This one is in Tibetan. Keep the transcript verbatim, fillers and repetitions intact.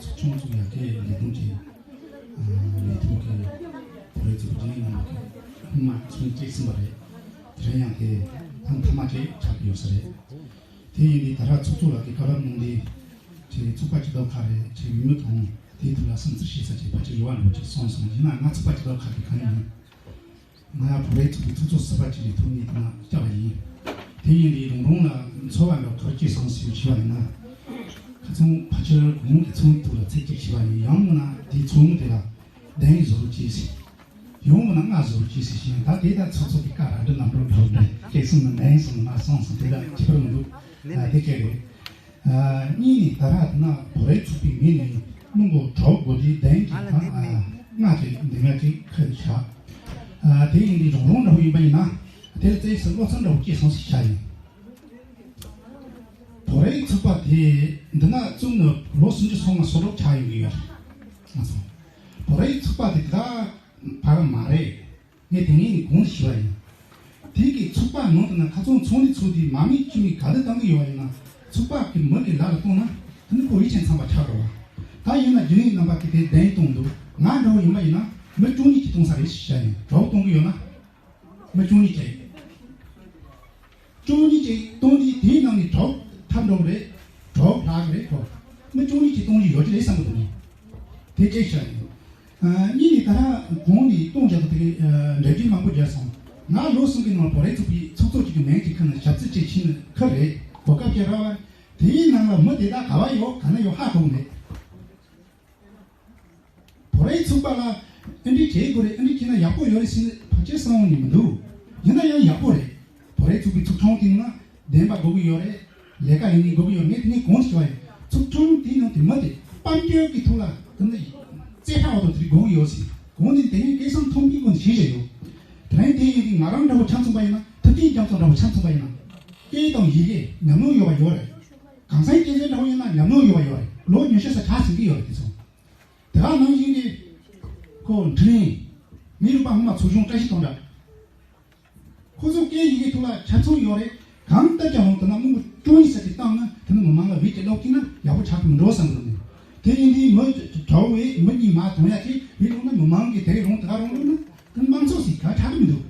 ཚོགས་ཆུང་ཚོགས་ཡག་གི་ལས་ཁུངས་ཀྱི་ལས་ཐོག་གི་བོད་རིགས་ཚོགས་པ་རྒྱུན་ལས་རྣམ་པ་གི་ཧུ་མ་ཚོང་སྐྱེས་ཟིན་པ་རེད། དེ་རིང་ཡང་དེ་ཐེངས་མཐའ་མ་ཅིག་ཆགས་ཀྱི་ཡོད་ས་རེད། དེ་ཡིན་དུས་ད་ལྟ་ཚོགས་གཙོ་ལགས་ཀྱིས་བཀའ་སློབ་གནང་དུས་ཁྱེད་ཚོགས་པ་སྤྱི་ཚོགས་ཁག་རེད། ཁྱེད་མི་མི་དང་དེའི་ཐོག་ལ་བསམ་ཚུལ་བཤད་ས་ཅིག་ཕལ་ཆེར་ཡོད་པ་འདྲ་པོ་ཅིག་གསུངས་སོང་། ཡིན་ན་ང་ཚོགས་པ་སྤྱི་ཚོགས་ཁག་གི་གང་ཡིན། ང་བོད་རིགས་ཚོགས་པའི་ཚོགས་གཙོ་ཟུར་པ་ཅིག་གི་ཐོག་ནས་ད་ང་བཅར་བ་ཡིན། དེ་ཡིན་དུས་རང་རང་ལ་ཚོར་བ་འདྲ་ག་རེ་སྐྱེས་སོང་ཟེར་ཞུས་པ་ཡིན་ན། ཁ་སང་ཕལ་ཆེར་གོང་གི་ཚོགས་འདུ་ཐོག་ལ་ཚིག་གཅིག་ཞུས་པ་ཡིན། ཡང་མིན་ན་དེའི་ཚོགས་མི་དེ་ལ་གདན་བཟོ་རོགས་གྱིས་ཟེར། ཡང་མིན་ན་ང་བཟོ་རོགས་གྱིས་ཟེར་ཞིང་། ད་དེ་ལྟར་ཚོགས་གཙོ་གི་བཀའ་ར་འདྲི་ནམ་འགྲོ་འགྲོ་འདྲ་སྐད་གསུམ་ན་ལན་གསུམ་ན་སོང་སོང་། དེ་ལ་ཁྱད་པར་མི་འདུག་ཨ་དེ་སྐད་རེད། ཨ་གཉིས་ནི་ད་ར་དེ་ན་བོད་རིགས་ཚོགས་པའི་ངོས་ནས་མི་མགོ་གྲོགས་དགོས་དུས་གདན་གྱི་ཁ་ཨ་ལྔ་ཅིག་འདི་ལྔ་ཅིག་ཁ་བཞག་ཨ་དེ་ཡིན་དུས་རང་རང་འདྲ་པོ་ཡིན་པ་ཡིན་ན་དེ་ལ་བཙན་ས་བློ་ཚིམ་འདྲ་པོ་སྐྱེས་སོང་ཟེར་བྱ་ཡིན། བོད་རིགས་ཚོགས་པ་དེ་འདི་ན་བཙུགས་ནས་ལོ་སུམ་ཅུ་སོང་ང་སོ་དྲུག་ཆགས་ཡོང་གི་ཡོད་རེད། ང་ཚོ་བོད་རིགས་ཚོགས་པ་དེ་ད་བར་མ་རེད། ངས་དེ་ངས་ནི་གོང་ཞུས་པ་ཡིན། དེ་གི་ཚོགས་པ་ནང་དུ་ན་ཁ་ཚོང་ཚོང་ལས་ཚོགས་དེ་མ་མི་ཅི་མི་ག་དུ་བཏང་གི་ཡོད་པ་ཡིན་ན། ཚོགས་པ་གི་མི་གི་ལག་ལ་གཏོང་ན་དེ་ནི་ཁོ་ཡིད་ཆེས་ཚང་པ་ཆགས་འགྲོ་བ། ད་ཡིན་ན་རྒྱུན་ལས་རྣམ་པ་གི་དེ་གདན་གཏོང་འདུག་ང་འདྲ་བོ་ཡིན་པ་ཡིན་ན་མི་བཅུ་གཉིས་ཀྱིས་གཏོང་ས་རེད་ཞེས་བཤད་ཡིན། གྲོགས་གཏོང་གི་ཡོད་ན། མི་བཅུ་གཉིས་ཀྱིས། བཅུ་གཉིས་ཀྱིས་གཏོང་དུས་དེའི་ནང་ནས་གྲོགས་ཐར་འགྲོ་གི་རེད། གྲོགས་ལྷག་གི་རེད་ཁོ། མི་བཅུ་གཉིས་ཀྱིས་གཏོང་རྒྱུ་ཡོད་ཀྱི་རེད་བསམ་གི་འདུག་ནི། དེ་གཅིག་བྱས་ནས། ཨ་གཉིས་ནས་ད་ལྟ་གོང་ནས་གཏོང་རྒྱག་ཏུ་དེ་འགྲེལ་བརྗོད་མང་པོ་བརྒྱབ་སོང་། ང་ལོ་གསུམ་གྱི་ནང་བོད་རིགས་ཚོགས་པའི་ཚོགས་གཙོ་གཅིག་གི་མིང་གཅིག་ཁ་ནས་ཞབས་ཕྱི་བྱེད་ཕྱིན་ཁ་རེད། གོ་སྐབས་ཀྱི་ར་བ། དེའི་ནང་ལ་མི་དེ་དག་ག་བ་ཡོད་ག་ན་ཡོད་ཧ་གོ་མེད། བོད་རིགས་ཚོགས་པ་ལ་ཨ་འདྲི་བྱེད་དགོས་རེད། ཨ་འདྲི་བྱེད་ན་ཡག་པོ་ཡོད་རེད་ཟེར་ནས་ཕལ་ཆེར་བསམ་ཡོང་ནི་མི་འདུག་ཡིན་ན་ཡང་ཡག་པོ་རེད། བོད་རིགས་ཚོགས་པའི་ཚོགས་ཆུང་དེའི་ནང་བདེན་པ་དགོས་ཀྱི་ཡོད་རེད། ལས་ཀ་ཡིན་ནི་དགོས་ཀྱི་ཡོད་རེད། ངས་དེ་ནས་གོང་ཞུས་པ་ཡིན། ཚོགས་ཆུང་དེའི་ནང་དེ་མི་དེ་དཔལ་འབྱོར་གྱི་ཐོག་ལ་དེ་ནི་རྩེ་ཕྲ་བ་དང་དེ་དགོས་ཀྱི་ཡོད་ཟེར། གོང་ནས་དེ་ངས་སྐད་གསང་མཐོན་པོའི་སྒོ་ནས་ཞུས་བཞག་ཡོད། དེ་རིང་དེ་ཡིན་དུས་ང་རང་འདྲ་བོ་ཆ་མཚོན་པ་ཡིན་ན། ཐུབ་བསྟན་རྒྱ་མཚོ་འདྲ་བོ་ཆ་མཚོན་པ་ཡིན་ན། སྐད་དང་ཡི་གེ་ཉམས་མྱོང་ཡོད་པ་ཡོད་རེད། གངས་སེང་སྐྱེས་ཚེ་འདྲ་བོ་ཡིན་ན་ཉམས་མྱོང་ཡོད་པ་ཡོད་རེད། ལོ་ཉི་ཤུ་ཙམ་ཆགས་ཟིན་གྱི་ཡོད་རེད། དེ་ཚོ། དེ་ག་ནང་བཞིན་གྱི་ཁོ་འཕྲིན་ལས་མི་རིགས་པ་སྔོན་མ་ཚོགས་ཆུང་བཀྲ་ཤིས་དོན་གྲུབ། ཁོ་ཚོ་སྐད་ཡི་གེ་ཐོག་ལ་ཆ་ཚང་ཡོད་རེད། གང་ལྟར་ཀྱང་འོང་དུ་ན་མི་མགོ་སྐྱོན་ཡིན་ས་ཅིག་བཏང་ན་དེ་ནི་མི་མང་ལ་བེད་སྤྱད་ལོག་ཀྱིན་ན་ཡག་པོ་ཆགས་ཀྱི་མི་འགྲོ་བསམ་འདུག་ནས། དེ་ཡིན་དུས་མི་དྲ་བའི་མི་གཉིས་མ་གཏོང་ཡ་ཅིག་བེད་ལོག་ན་མི་མང་གི་དེ་རེད་རུང་དེ་ག་རུང་ལོག་ན་དེ་ནི་མང་ཚོགས་སི་ག་ཆགས་ཀྱི་མི་འདུག